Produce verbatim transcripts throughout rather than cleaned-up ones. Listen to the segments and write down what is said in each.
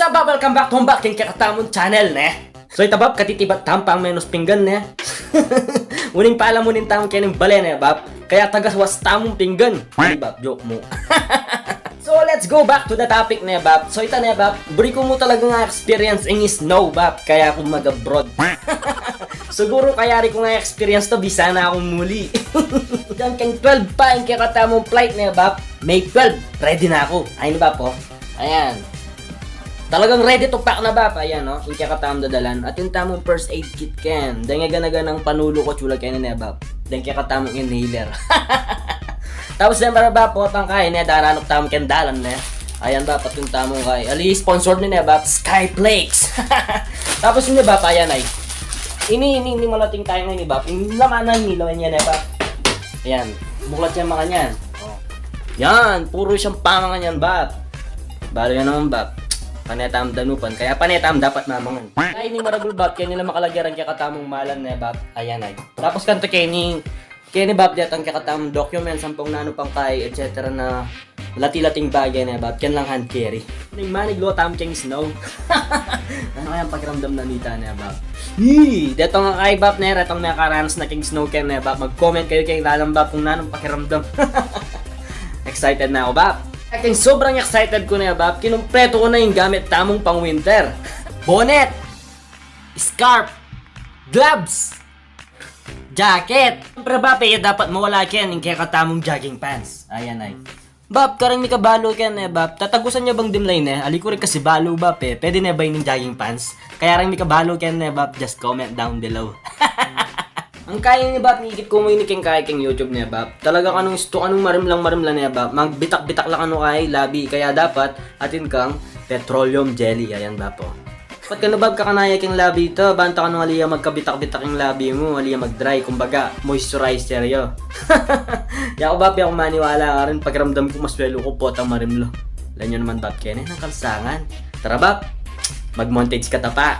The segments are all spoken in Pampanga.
Bab, welcome back to bab king kekatamung channel, ne? So ita bab, katitibat tamu pang menus pinggan, ne? Uling palamunin tamu keni bale, ne bab? Kaya tagas was tamung pinggan. Ay, bab, joke mu. So let's go back to the topic, ne bab? So ita, ne bab, buri ku mu talagang experience ing snow, bab, kaya ku mag-abroad. Siguru kayari kung experience to, bisa na akung muli. Diyan keng twelve pa ing kekatamung flight, ne bab? May twelve, ready na aku. Ay, ne bab, o. Ayan. Talagang ready to pack na, bab. Ayan, o. Ing kekatamung dadalan. At ing tamung first aid kit ken. Deng e gana-ganang panulu ku, atsu la keni, ne bab? Deng kekatamung inhaler. Tapos, siyempre, bab, potang kaya, ne, daranup tamu keng dalan, ne? Ayan, bab, at ing tamung kaya. Ali, sponsored ne, ne bab? Skyflakes. Tapos, ne bab, ayan, ay. Ini, ini, ini malating tayo ngayon, ne bab? Ini laman na, ini laman niya, ne bab? Ayan. Buklat siya makanyan. O. Yan, puro siyang pamangan yan, bab. Balu yan naman, bab. Pane tamung danupan. Kaya pane tamung dapat mamangan. Ay, ini maragul, bab. Keni la makalagyan ing kekatamung malan, ne bab? Ayan, ay. Tapos kanta keni, keni bab, detang kekatamung documents, ampong nanu pang kay, et cetera na lati-lating bagay, ne bab? Ken lang hand carry. Ning maniglo tamu keng snow. Ano kayang pakiramdam na nita, ne bab? Hi! Detang kay bab, ne, retang mekaranas na keng snow ken, ne bab? Mag-comment kayu keng lalam, bab, kung nanung pakiramdam. Excited na aku, bab. Keng sobrang excited ku, ne bab, kinumpleto ku na ing gamit tamung pang winter. Bonnet, scarf, gloves, jacket. Siyempre, bab, e dapat mawala ken ing kekatamung jogging pants. Ayan, ay. Bab, kareng mika balu ken, ne bab? Tatagusan yu bang dimlay, ne? Ali ku rin kasi balu, bab, e. Pwede ne ba ining jogging pants? Kaya reng mika balu ken, ne bab? Just comment down below. Ang kaya, ne bab, ngikit ku mu ini keng kaya keng YouTube, ne bab? Talaga kanu, istu kanu marimlang marimla, ne bab? Magbitak-bitak la kanu kaya labi. Kaya dapat atin kang petroleum jelly. Ayan, bab, o. Dapat kanu, bab, kakanaya keng labi ita, banta kanu ali ya magkabitak-bitak ing labi mu, ali ya mag-dry, kumbaga, moisturizer ya. Yaku, bab, yaku maniwala karin, pakiramdam ku maswelu ku potang marimla. Ala yu naman, bab, keni nang kalsangan. Tara, bab, mag-montage ka ta pa.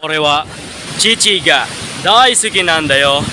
Ore wa chichi ga daisuki nanda yo.